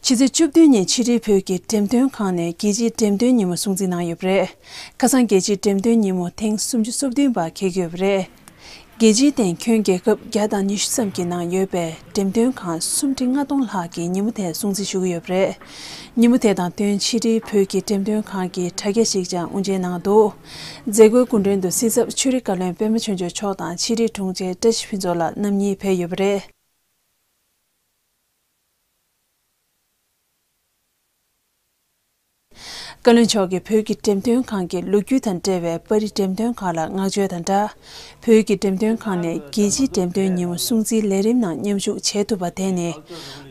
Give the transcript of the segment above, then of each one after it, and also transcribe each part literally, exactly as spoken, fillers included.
ཕྱི་ཚེས་བཅུ་བདུན་ཉིན་ཕྱི་དྲིལ་བོད་ཀྱི་འགྲེམས་སྟོན་ཁང་ནས་རྒྱལ་སྤྱིའི་འགྲེམས་སྟོན་ཉིན་མོ་སྲུང་བརྩི་གནང་ཡོད་པ་རེད། ཁ་སང་རྒྱལ་སྤྱིའི་འགྲེམས་སྟོན་ཉིན་མོ་ཐེངས་སུམ་ཅུ་སོ་བདུན་པ་འཁེལ་གྱི་ཡོད་པ་རེད། རྒྱལ་སྤྱིའི་སྟེང་ཁྱོན་རྒྱལ་ཁབ་བརྒྱ་དང་ཉི་ཤུ་ཙམ་གྱི་ནང་ཡོད་པའི་འགྲེམས་སྟོན་ཁང་སུམ་ཁྲི་ལྔ་སྟོང་ལྷག་གིས་ཉིན་མོ་དེ་སྲུང་བརྩི་ཞུ་གི་ཡོད་པ་རེད། ཉིན་མོ་དེ་དང་བསྟུན་ཕྱི་དྲིལ་བོད་ཀྱི་འགྲེམས་སྟོན་ཁང་གི་དྲ་རྒྱ་ཞིག་ཀྱང་དབུ་འབྱེད་གནང་འདུག་མཛད་སྒོའི་སྐུ་མགྲོན་དུ་སྲིད་ཚབ་ཆོས་རིག་བཀའ་བློན་པད་མ་ཆོས་འབྱོར་མཆོག་དང་ཕྱི་དྲིལ་དྲུང་ཆེ་བཀྲ་ཤིས་ཕུན་ཚོགས་ལགས་རྣམ་གཉིས་ཕེབས་ཡོད་པ་རེད། བཀའ་བློན་མཆོག་གིས་བོད་ཀྱི་འགྲེམས་སྟོན་ཁང་གི་ལོ་རྒྱུས་དང་འབྲེལ་བའི་པར་རིས་འགྲེམས་སྟོན་ཁང་ལ་བསྔགས་བརྗོད་དང་སྦྲགས། བོད་ཀྱི་འགྲེམས་སྟོན་ཁང་ནས་རྒྱལ་སྤྱིའི་འགྲེམས་སྟོན་ཉིན་མོ་སྲུང་བརྩིའི་ལས་རིམ་ནང་མཉམ་ཞུགས་བྱེད་ཐུབ་པ་དེ་ནི་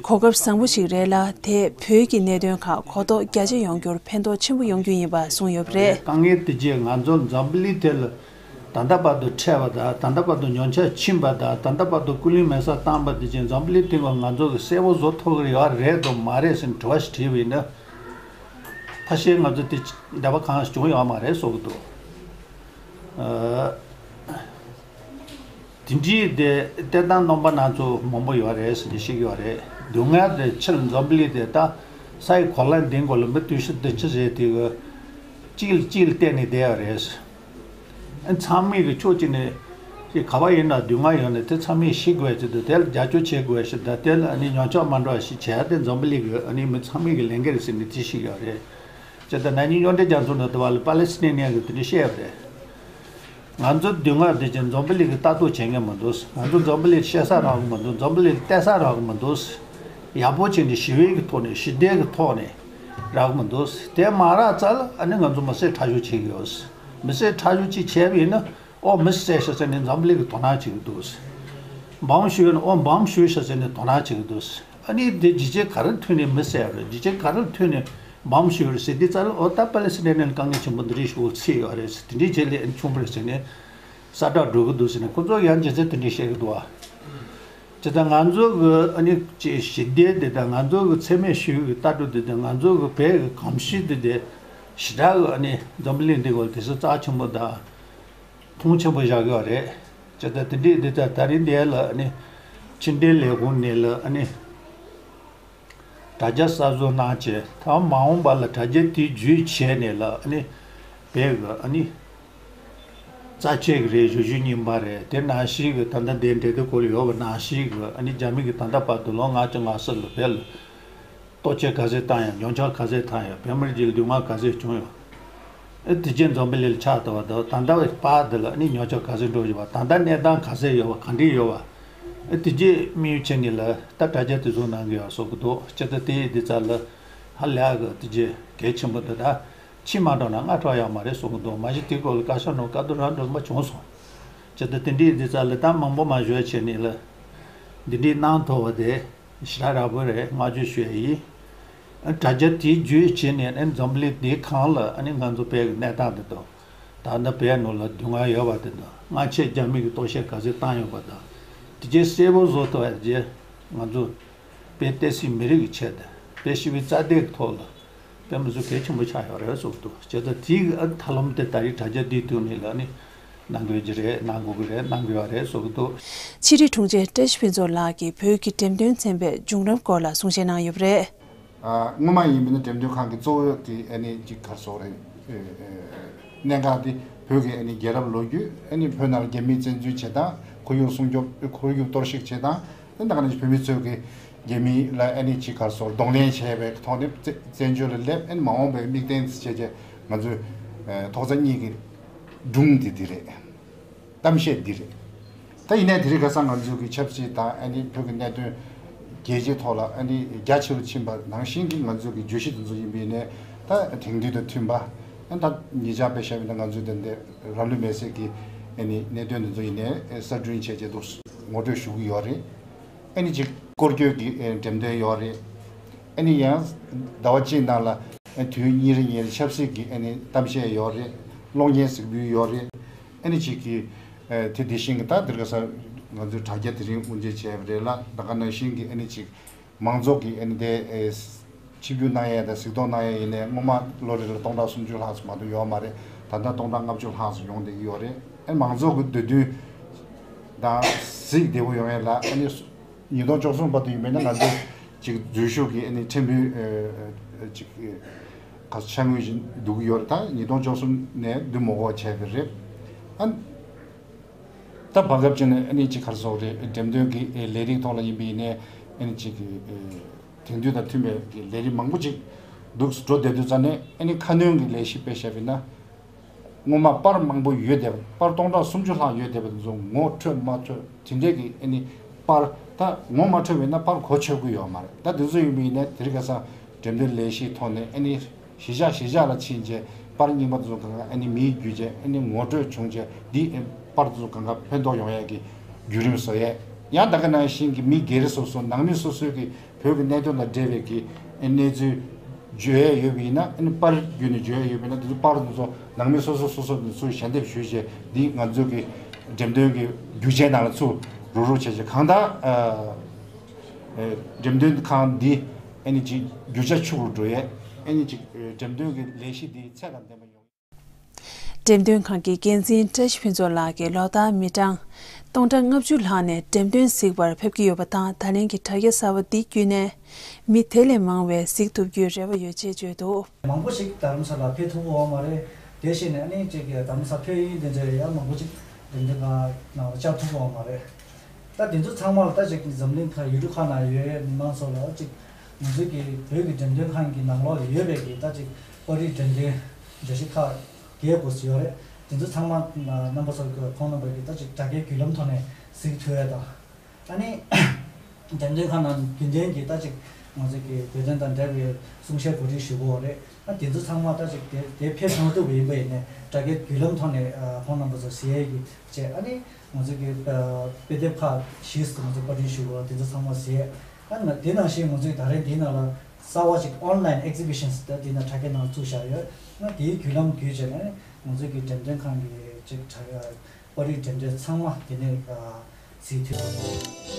གོ་སྐབས་བཟང་པོ་ཞིག་རེད་ལ། དེས་བོད་ཀྱི་གནད་དོན་ཁག་གོ་རྟོགས་རྒྱ་ཆེ་ཡོང་རྒྱུར་ཕན་ཐོགས་ཆེན་པོ་ཡོང་རྒྱུ་ཡིན་པ་གསུངས་ཡོད་པ་རེད། དཀའ་ངལ་དེ་རྗེས་ང་ཚོ་འཛམ་བུ་གླིང་དེ་ལ་ད་ལྟ་བར་དུ་འཕྲད་པ་དང་། ད་ལྟ་བར་དུ་ཉམས་ཆག་ཕྱིན་པ་དང་། ད་ལྟ་བར་དུ་སྐུ་ལུས་མེ་སྲེག་བཏང་པ་དེ་རྗེས་འཛམ་བུ་གླིང་སྟེང་ལ་ང་ཚོ་གི་གསལ་པོ་བཟོ་ཐུབ་ཀྱི་ཡོད་རེད་དམ་མ་རེད་ཟེར་དྲི་བ་ཞིག་དྲིས་པ་ཡིན་ན། ཕལ་ཆེར་ང་ཚོ་དེ་འདོད་པ་གང་ཞིག་བྱུང་ཡོད་མ་རེད་བཟོ་གི་འདུག་ཨ། དེ་འདྲའི་དེ་བལྟས་སྟངས་སྣང་བ་སྣ་ཚོགས་མང་པོ་ཡོད་རེད་ཟེར་ནས་བཤད་ཀྱི་ཡོད་རེད། སྡུག་བསྔལ་དེ་ཕྱིར་འཛམ་བུ་གླིང་དེ་ད་ས་ཡི་གོ་ལ་འདིའི་སྐོར་ལ་མི་བདུན་ཅུ་བདུན་ཅུ་ཟེར་དེ་གི་གཅིག་ལ་གཅིག་ལ་བལྟས་ནས་བསྡད་ཡོད་རེད། ཨ། ཚང་མས་གི་ཕྱོགས་གཅིག་ནས་ཅིག་ག་པར་ཡིན་ན་སྡུག་བསྔལ་ཡོད་ནས་དེ་ཚང་མས་ཤེས་དགོས་ཞིག་འདུག་དེ་ལ་རྒྱབ་སྐྱོར་བྱེད་དགོས་ཞིག་དང་། དེ་ལ་ཨ་ནི་ཉམས་ཆག་མ་འགྲོ་བ་ཞིག་བྱས་ཏེ་འཛམ་བུ་གླིང་གི་ཨ་ནི་མི་ཚང་མས་གི་ལས་འགན་རེད་ཟེར་ནས་དེ་བཤད་ཀྱི་ཡོད་རེད། ཅེས་དང་ན་ནིང་མཉམ་འབྲེལ་རྒྱལ་ཚོགས་ནང་དུ་བ་ལ་པ་ལེ་སི་ཐན་ནི་ཡན་གྱིས་དེ་འདྲ་བཤད་པ་རེད། ང་ཚོ་སྡུག་བསྔལ་དེ་ཅིག་འཛམ་བུ་གླིང་གིས་ལྟ་རྟོག་བྱེད་མཁན་མི་འདུག་ང་ཚོ་འཛམ་བུ་གླིང་ཤེས་ས་རག་གི་མི་འདུག་འཛམ་བུ་གླིང་བལྟ་ས་རག་གི་མི་འདུག་ཡག་པོ་བྱས་ནས་ཞི་བའི་གི་ཐོག་ནས་ཞི་བདེ་གི་ཐོག་ནས་རག་གི་མི་འདུག་དེ་མ་རག་ཙང་ཨ་ནི་ང་ཚོ་མི་སེར་ཁྲག་ཤུགས་ཆེ་གི་ཡོད། མི་སེར་ཁྲག་ཤུགས་ཅིག་ཆེ་བ་ཡིན་ན་ཨོ་མི་བསད་ཤག་ཟེར་ནས་འཛམ་བུ་གླིང་གིས་དོ་སྣང་བྱེད་ཀྱི་འདུག་འབོམ་གཞུས་ན་ཨོ་འབོམ་གཞུས་ཤག་ཟེར་ནས་དོ་སྣང་བྱེད་ཀྱི་འདུག་ཨ་ནི་དེ་ཇི་བྱས་ག་རེ་མཐུད་ནས་མི་བསད་པ་རེད། ཇི་བྱས་ག་རེ་མཐུད་ནས་འབོམ་གཞུས་རེད་ཟེར་དུས་ཙང་ཨོ་ད་པ་ལེ་སི་ཐན་ནི་ཡན་དཀའ་ངལ་ཆེན་པོ་འདི་རིགས་ཤོར་ཚར་ཡོད་རེད། དེ་འདྲའི་རྗེས་ལ་ཨ་ནི་བྱུང་བ་རེད་ཟེར་ནས་ས་བསྒྲགས་འགྲོ་གི་འདུག་ཟེར་ནས་ཁོ་ཚོ་ཡང་རྗེས་ཚད་དེ་འདྲའི་བཤད་ཀྱི་འདུག་བ། དེ་ལྟར་ང་ཚོ་གི་ཨ་ནི་ཅིག་ཞི་བདེ་དེ་དང་། ང་ཚོ་གི་འཚེ་མེད་ཞི་བའི་ལྟ་གྲུབ་དེ་དང་། ང་ཚོ་གི་བོད་ཀྱི་གོམས་གཤིས་དེ་དེ་ཞེ་དྲག་གི་ཨ་ནི་འཛམ་བུ་གླིང་འདི་སྐོར་དེ་ཚོ་རྩ་ཆེན་པོ་དང་མཐོང་ཆེན་པོ་བཞག་གི་ཡོད་རེད། དེ་ལྟར་དེ་འདྲའི་དེ་ལྟར་ད་རིང་འདི་ལ་ཨ་ནི་ཕྱི་འབྲེལ་ལས་ཁུངས་ནས་ལ་ཨ་ནི་དྲ་རྒྱ་གསར་བཟོ་གནང་བྱས། ད་མ་འོངས་པ་ལ་དྲ་རྒྱ་དེ་བརྒྱུད་བྱས་ནས་ལ་ཨ་ནི་བོད་ཀྱི་ཨ་ནི་རྩ་ཆེ་གི་རེད། གཞོན་གཞོན་རྙིང་པ་རེད། དེ་ནང་བཞིན་གྱི་ད་ལྟ་འདིར་འབྲེལ་གཏོད་སྐོར་ལ་ཡོད་པ་ནང་བཞིན་གྱི་ཨ་ནི་རྒྱ་མི་གིས་ད་ལྟ་བར་དུ་ལོ་ལྔ་བཅུ་ང་གསུམ་ལ་བོད་ལ་གཏོར་བཤིག་ག་ཚད་བཏང་ཡོད། ཉམས་ཆག་ག་ཚད་བཏང་ཡོད། བོད་མི་རིགས་ལ་སྡུག་བསྔལ་ག་ཚད་བྱུང་ཡོད། ཨེ་དེ་རྗེས་འཛམ་བུ་གླིང་ལ་ཆགས་བསྡད་པ་དང་། ད་ལྟ་བའི་བར་དེ་ལ་ཨ་ནི་ཉམས་ཆག་ག་ཚད་འགྲོ་བཞིན་པ། ད་ལྟ་གནས་སྟངས་ག་ཚད་ཡོད་པ། ག་འདྲས་ཡོད་པ། ཨེ་དེ་རྗེས་དམིགས་ཡུལ་བྱས་ནས་ལ་ད་དྲ་རྒྱ་དེ་བཟོ་གནང་གི་ཡོད་བཟོ་གི་འདུག་ཅེས་དང་། དེ་ཡི་དེ་ཚ་ལ་ཧ་ལས་གི་དེ་རྗེས་གལ་ཆེན་པོ་འདུག་ད་ཕྱི་མ་འགྲོ་ན་སྔ་དྲགས་ཡོད་མ་རེད་བཟོ་གི་འདུག་མ་གཞི་དེའི་སྐོར་ལ་བཀའ་ཤག་ནང་བཀའ་བསྡུར་རང་འགྲོ་མ་བྱུང་སོང་། ཅེས་དང་དེ་འདྲའི་དེ་ཚ་ལ་ད་མང་པོ་མ་ཞུ་བྱས་ནས་ལ་འདི་འདྲའི་གནང་ཐུབ་པ་དེ་ཞེ་དྲག་ཡག་པོ་རེད། བསྔགས་བརྗོད་ཞུ་ཡ་ཡིན། དྲ་རྒྱ་དེའི་བརྒྱུད་བྱས་ནས་ཨ་ནི་འཛམ་བུ་གླིང་འདིའི་སྒང་ལ་ཨ་ནི་ང་ཚོ་བོད་ཀྱི་གནས་སྟངས་དེ་དང་། ད་ལྟ་བོད་ནང་ལ་སྡུག་བསྔལ་ཡོད་པ་དེ་དང་། སྔ་ཕྱི་རྒྱ་མི་གིས་གཏོར་བཤིག་ག་ཚད་བཏང་ཡོད་པ་དང་། དེ་རྗེས་གསལ་པོ་བཟོ་ཐུབ་པ་བྱས། ང་ཚོ་བོད་བསྟན་སྲིད་མི་རིགས་ཀྱི་ཆེད་དུ། བོད་སྤྱི་པའི་རྩ་དེའི་ཐོག་ལ་བོད་མི་ཚོ་གལ་ཆེན་པོ་ཆགས་ཡོད་རེད་བཟོ་གི་འདུག་ཅེས་དང་། དེའི་ཨ་ཐབས་ལམ་དེ་ད་རེས་དྲ་རྒྱ་འདིའི་ཐོག་ནས་ལ་ནི་གནང་དགོས་ཀྱི་རེད། གནང་དགོས་ཀྱི་རེད། གནང་གི་ཡོད་རེད་བཟོ་གི་འདུག་ཕྱི་དྲིལ་དྲུང་ཆེ་བཀྲ་ཤིས་ཕུན་ཚོགས་ལགས་ཀྱིས་བོད་ཀྱི་འགྲེམས་སྟོན་ཚན་པའི་བྱུང་རབས་སྐོར་ལ་གསུང་བཤད་གནང་ཡོད་པ་རེད། ཨ། སྔོན་མ་ཡིན་མིན་ན་འགྲེམས་སྟོན་ཁང་གི་གཙོ་བོ་གི་ཨ་ནི་ཅིག་ག་རེ་ཟེར་དགོས་རེད། ཨེ། ཨེ། གནད་འགག་དེ་བོད་ཀྱི་ཨ་ནི་རྒྱལ་རབས་ལོ་རྒྱུས། ཨ་ནི་བོད་ནང་ལ་རྒྱ་མིས་བཙན་འཛུལ་བྱེད་སྟངས། ཁོར་ཡུག་སྲུང་སྐྱོབ། ཁོར་ཡུག་གཏོར་བཤིག་བྱེད་སྟངས། ཨ་ནི་ད་ག་ནང་བཞིན་བོད་མི་ཚོས་ཀྱི་རྒྱ་མི་ལ་ཨ་ནི་ཅིག་ག་རེ་ཟེར་གདོང་ལེན་བྱས་པའི་ཐོག་ནས་བཙན་བཙན་བྱོལ་ལ་སླེབས། ཨ་ནི་མ་འོངས་པའི་དམིགས་རྟེན་བྱས་བྱས་ང་ཚོས་ཨེ་ཐོག་རྩེག་གཉིས་ཀྱི་སྒྲུང་དེ་འདི་རེད། གཏམ་བཤད་འདི་རེད། ད་ཡིན་ནའི་དེ་རིང་ཁ་སང་ང་ཚོ་གི་ཆབ་སྲིད་དང་ཨ་ནི་བོད་ཀྱི་གནད་དོན་རྒྱལ་སྤྱིའི་ཐོག་ལ་ཨ་ནི་རྒྱ་ཆེ་རུ་ཕྱིན་པ་ནང་བཞིན་གྱི་ང་ཚོ་གི་བརྗོད་གཞི་དེ་ཚོ་ཡིན་པ་ཡིན་ནའི། ད་དེང་དུས་དང་མཐུན་པ། ཨ་ནི་ད་ཉེ་ཆར་དཔེ་བཞག་པ་ཡིན་ན་ང་ཚོའི་དེ་འདྲའི་རང་ལུས་མེར་སྲེག་གི་ཨ་ནི་གནད་དོན་དེ་ཚོ་ཡིན་ནའི་གསར་སྐྲུན་བྱས་བྱས་འདུག་ངོ་སྤྲོད་ཞུ་གི་ཡོད་རེད། ཨ་ནི་ཅིག་སྐོར་སྐྱོད་ཀྱི་ཨེ་འགྲེམས་སྟོན་ཡོད་རེད། ཨ་ནི་ཡང་ཟླ་བ་གཅིག་ནང་ལ་ཨེ་དུས་ཉིན་རེ་ཉིན་རེ་ཆབ་སྲིད་ཀྱི་ཨ་ནི་གཏམ་བཤད་ཡོད་རེད། གློག་བརྙན་གཟིགས་འབུལ་ཡོད་རེད། ཨ་ནི་ཅིག་གི་ཨེ་དེ་དེ་བཞིན་གྱི་ད་འདིར་ཁ་སང་ང་ཚོའི་དྲ་རྒྱ་དེ་རིང་དབུ་འབྱེད་བྱས་པ་རེད་ལ། ད་ག་ནང་བཞིན་གྱི་ཨ་ནི་ཅིག་མང་ཚོགས་ཀྱི་ཨ་ནི་དེ་ཨེ་ཆིབས་བསྒྱུར་གནང་ཡས་དང་གཟིགས་རྟོག་གནང་ཡས་ཡིན་ནའི་སྔོན་མ་ལོ་རེ་ལ་སྟོང་ཕྲག་སུམ་ཅུ་ལྷག་ཙམ་མ་གཏོགས་ཡོད་མ་རེད། ད་ལྟ་སྟོང་ཕྲག་ལྔ་བཅུ་ལྷག་ཙམ་ཡོང་བསྡད་ཀྱི་ཡོད་རེད། ཨ་ནི་མང་ཚོགས་ཀྱི་འདོད་འདུན་དང་གཟིགས་བདེ་པོ་ཡོང་ཡས་ལ་ཨ་ནི་ཉིས་སྟོང་བཅུ་གསུམ་བར་དུ་ཡིན་པས་ན་ང་ཚོས་ ཅིག་འཛུལ་ཞུགས་ཀྱི་ཨ་ནི་ཕྲན་བུའི་ཨ་ཅིག་ག་ཚོད་འཆར་དངུལ་ཞིག་བསྡུ་གི་ཡོད་རེད། ད་ཉིས་སྟོང་བཅུ་གསུམ་ནས་བསྡུ་མ་དགོས་པ་བྱས་པ་རེད། ཨ། ད་བར་སྐབས་ཅིག་ནས་ཨ་ནི་ཅིག་ག་རེ་ཟེར་དགོས་རེད། འགྲེམས་སྟོན་གྱི་ལས་རིགས་ཐོག་ལ་ཡིན་པ་ཡིན་ནའི་ཨ་ནི་ཅིག་དེང་དུས་དང་མཐུན་པའི་ལས་རིགས་མང་པོ་ཅིག་འདུག་འགྲོ་བསྡད་དུས་ཙང་ནས་ཨ་ནི་ཁ་སྣོན་གྱི་ལས་གཞི་སྤེལ་བཞག་པ་ཡིན་ན། སྔོན་མ་པར་མང་པོ་ཡོད་བསྡད་པ། པར་སྟོང་ཕྲག་སུམ་ཅུ་ལྷག་ཡོད་བསྡད་པ་དེ་ཚོ་ངོ་འཕྲོད་མ་འཕྲོད་དེ་འདྲས་ཀྱི་ཨ་ནི་པར། ད་ངོ་མ་འཕྲོད་པ་ཡིན་ན་པར་གོ་ཆོད་ཀྱི་ཡོད་མ་རེད། ད་དེ་ཚོ་ཡིན་པ་ཡིན་ན་དེ་རིང་ཁ་སང་འགྲེམས་སྟོན་ལས་གཞིའི་ཐོག་ནས་ཨ་ནི་གཞིས་ཆགས་གཞིས་ཆགས་ལ་ཕྱིན་བྱས་པར་རྙིང་པ་དེ་ཚོ་གང་ག་ཨ་ནི་མིས་བརྒྱུད་བྱས་ཨ་ནི་ངོ་སྤྲོད་བྱུང་བྱས་འདི་པར་དེ་ཚོ་གང་ག་ཕན་ཐོགས་ཡོང་ཡས་ཀྱི་བརྒྱུད་རིམ་བཟོ་ཡས། ཡང་ད་ག་ནང་བཞིན་གྱི་མི་སྒེར་སོ་སོ་ནང་མི་སོ་སོའི་གི་བོད་ཀྱི་གནད་དོན་དང་འབྲེལ་བའི་གི་གནས་ཚུལ་བརྗོད་ཡས་ཡོད་པ་ཡིན་ན། ཨ་ནི་པར་བརྒྱུད་ནས་བརྗོད་ཡས་ཡོད་པ་ཡིན་ན། དེ་ཚོ་པར་དེ་ཚོ་ནང་མི་སོ་སོ་སོ་སོ་ནས་ཚུར་ཞལ་འདེབས་ཞུས་བྱས་འདི་ང་ཚོ་གི་འགྲེམས་སྟོན་གྱི་རྒྱུ་ཆའི་ནང་ལ་ཚུར་རུག་རུག་བྱས་བྱས་གང་ལྟར་ཨ་ཨ་འགྲེམས་སྟོན་ཁང་འདི་ཨ་ནི་ཅིག་རྒྱུ་ཆ་ཕྱུག་རུ་འགྲོ་ཡས། ཨ་ནི་ཅིག་འགྲེམས་སྟོན་གྱི་ལས་གཞི་འདི་ཚད་དང་ལྡན་པ་ཡོང་། འགྲེམས་སྟོན་ཁང་གི་འགན་འཛིན་བཀྲ་ཤིས་ཕུན་ཚོགས་ལགས་ཀྱིས་ལོ་ལྟར་མི་གྲངས་སྟོང་ཕྲག་ལྔ་བཅུ་ལྷག་ནས་འགྲེམས་སྟོན་གཟིགས་པར་ཕེབས་ཀྱི་ཡོད་པ་དང་། ད་ལན་གྱི་དྲ་རྒྱ་གསར་པ་འདི་བརྒྱུད་ནས་མི་དེ་ལས་མང་བས་གཟིགས་ཐུབ་རྒྱུའི་རེ་བ་ཡོད་ཅེས་བརྗོད་འདུག། མང་པོ་ཞིག་རྡ་རམ་ས་ལ་ཕེབས་ཐུབ་ཀྱི་ཡོད་མ་རེད། དེ་བཞིན་ཨ་ནི་ཅིག་རྡ་རམ་ས་ཕེབས་ཡུལ་དེ་ཚོ་ཡང་མང་པོ་ཅིག་འགྲེམས་སྟོན་ཁང་ནང་ལ་བཅར་ཐུབ་ཀྱི་ཡོད་མ་རེད། ད་དེ་ཚོ་ཚང་མ་ལ་ད་ཅིག་འཛམ་གླིང་ཁག་ཡུལ་གྲུ་ཁག་ནང་ཡོད་མི་མང་ཚོ་ལ་ཅིག་ང་ཚོའི་གི་བོད་ཀྱི་འགྲེམས་སྟོན་ཁང་གི་ནང་ལོགས་ལ་ཡོད་པའི་གི་ད་ཅིག་པར་རིས་འགྲེམས་སྟོན་འགྲེལ་བཤད་ཁག་རྒྱས་དགོས་སུ་ཡོད་རེད། དེ་ཚོ་ཚང་མ་རྣམ་པ་ཚོ་གི་ཁོང་རྣམ་པ་གི་ད་ཅིག་དྲ་རྒྱའི་བརྒྱུད་ལམ་ཐོག་ནས་གཟིགས་ཐུབ་ཡས་དང་། ཨ་ནི་འགྲེམས་སྟོན་ཁང་ནང་རྒྱུན་ལྡན་གྱི་ད་ཅིག་ང་ཚོ་གི་བོད་དོན་དང་འབྲེལ་བའི་གསུང་བཤད་གོ་སྒྲིག་ཞུ་དགོས་རེད། ཨ་དེ་ཚོ་ཚང་མ་ད་ཅིག་དེ་དེ་ཕེབས་མ་ཐུབ་པ་ཡིན་པ་ཡིན་ནའི་དྲ་རྒྱའི་བརྒྱུད་ལམ་ཐོག་ནས་ཨ་ཁོང་རྣམ་པ་ཚོ་གཟིགས་ཡས་ཀྱི་བྱས། ཨ་ནི་ང་ཚོ་གི་ཨ་དཔེ་དེབ་ཁག་གཞིས་སུ་ང་ཚོ་པར་སྐྲུན་ཞུ་དགོས་དེ་ཚོ་ཚང་མ་གཟིགས། ཨ་ནི་དེ་ནང་བཞིན་ང་ཚོའི་ད་རེས་འདིའི་ནང་ལ་གསར་བ་ཅིག་online exhibitions་ད་དེ་ནང་དྲ་རྒྱའི་ནང་བཙུགས་བཞག་ཡོད། ཨ་དེའི་བརྒྱུད་ལམ་བརྒྱུད་བྱས་ནས་ང་ཚོ་གི་འགྲེམས་སྟོན་ཁང་གི་ཅིག་དྲ་རྒྱ་པར་རིས་འགྲེམས་སྟོན་ཚང་མ་དེ་ནས་ཨ་གཟིགས་ཐུབ།